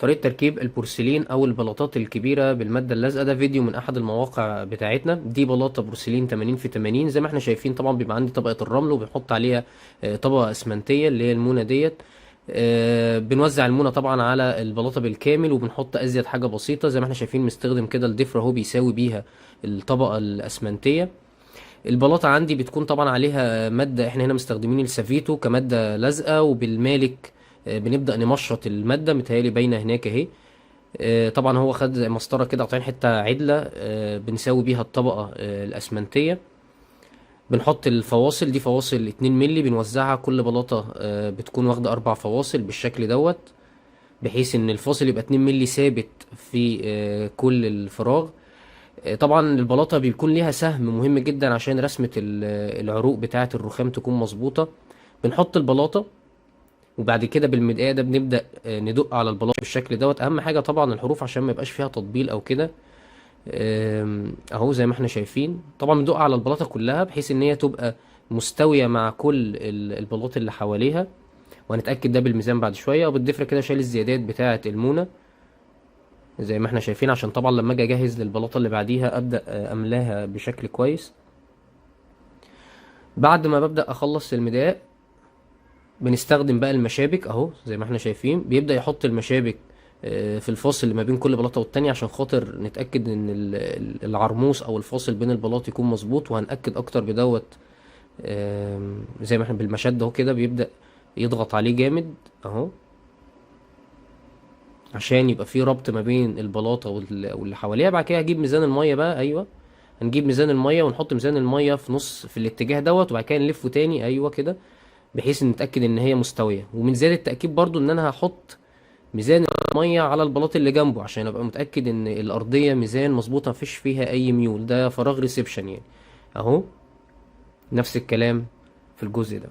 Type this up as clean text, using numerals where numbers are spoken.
طريقة تركيب البورسلين أو البلاطات الكبيرة بالمادة اللازقة. ده فيديو من أحد المواقع بتاعتنا. دي بلاطة بورسلين 80 في 80 زي ما احنا شايفين. طبعا بيبقى عندي طبقة الرمل وبنحط عليها طبقة أسمنتية اللي هي المونة ديت. بنوزع المونة طبعا على البلاطة بالكامل، وبنحط أزيد حاجة بسيطة زي ما احنا شايفين. مستخدم كده الضفر اهو بيساوي بيها الطبقة الأسمنتية. البلاطة عندي بتكون طبعا عليها مادة، احنا هنا مستخدمين السافيتو كمادة لازقة، وبالمالك بنبدأ نمشط المادة، متهيألي باينة هناك اهي. طبعا هو خد مسطرة كده قاطعين حتة عدلة، بنساوي بيها الطبقة الأسمنتية. بنحط الفواصل دي، فواصل 2 ملي بنوزعها كل بلاطة، بتكون واخدة 4 فواصل بالشكل دوت، بحيث ان الفاصل يبقى 2 ملي ثابت في كل الفراغ. طبعا البلاطة بيكون ليها سهم مهم جدا عشان رسمة العروق بتاعة الرخام تكون مظبوطة. بنحط البلاطة وبعد كده بالمدقاق ده بنبدأ ندق على البلاطة بالشكل دوت. أهم حاجة طبعا الحروف عشان ما يبقاش فيها تطبيل أو كده. أهو زي ما احنا شايفين. طبعا بندق على البلاطة كلها بحيث إن هي تبقى مستوية مع كل البلاط اللي حواليها، وهنتأكد ده بالميزان بعد شوية. وبالضفرة كده شايل الزيادات بتاعة المونة زي ما احنا شايفين، عشان طبعا لما اجي اجهز للبلاطة اللي بعديها ابدأ املاها بشكل كويس. بعد ما ببدأ اخلص المداق بنستخدم بقى المشابك اهو زي ما احنا شايفين. بيبدأ يحط المشابك في الفاصل اللي ما بين كل بلاطة والتانية عشان خاطر نتأكد ان العرموس او الفاصل بين البلاط يكون مظبوط. وهنأكد اكتر بدوت، زي ما احنا بالمشد اهو كده بيبدأ يضغط عليه جامد اهو عشان يبقى في ربط ما بين البلاطة واللي حواليها. بعد كده هجيب ميزان المية بقى، ايوه هنجيب ميزان المية ونحط ميزان المية في نص في الاتجاه دوت، وبعد كده نلفه تاني ايوه كده بحيث ان نتأكد ان هي مستوية. ومن زيادة التأكيد برضو ان انا هحط ميزان المية على البلاط اللي جنبه عشان ابقى متأكد ان الارضية ميزان مظبوطة مفيش فيها اي ميول، ده فراغ reception يعني اهو. نفس الكلام في الجزء ده.